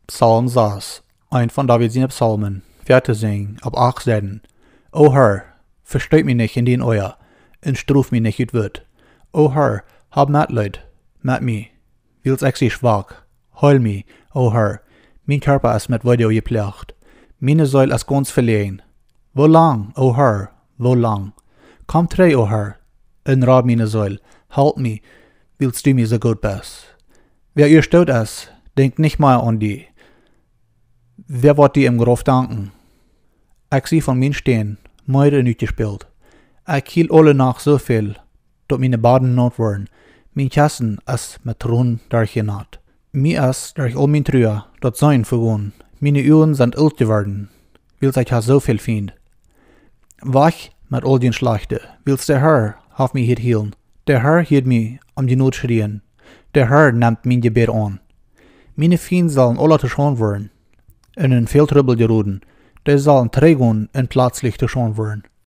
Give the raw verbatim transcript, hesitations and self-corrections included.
Psalm sas, een von David siene Psalmen, wia to sinjen opp acht Seiten. O Herr, vestoot mie nich en dien Oaja, un strof mie nich ut Wut. O Herr, hab Metleet met mie, wiels ekj sie schwak. Heel mie, o Herr, mien Kjarpa es met Weedoag jeploagt. Miene Seel es gaunz veläajen. Woo lang, o Herr, woo lang? Komm trigj, o Herr, un rad miene Seel. Help mie, wiels du mie soo goot best. Wäa ieescht doot es, denkjt nich mea aun die. Wäa woat die em Grauf danken? Ekj sie von mien Steen meed un utjespält. Ekj hiel aule Nacht soo väl, daut miene Baden naut worden. Mien Kjessen es met Tronen derchjenat. Mie es derch aul mien Trua daut Seenen vegonen. Miene Uagen sent oolt jeworden, wiels ekj ha soo väl Fiend. Wajch met aul dien Schlajchte, wiels de Herr haft mie hia hielen. De Herr hieed mie om Jnod schrieen. De Herr nemt mien Jebäd aun. Miene Fiend sellen aula to Schaund woaren un en väl Trubbel jeroden. Dee sellen trigjgonen un plazlich to Schaund woaren.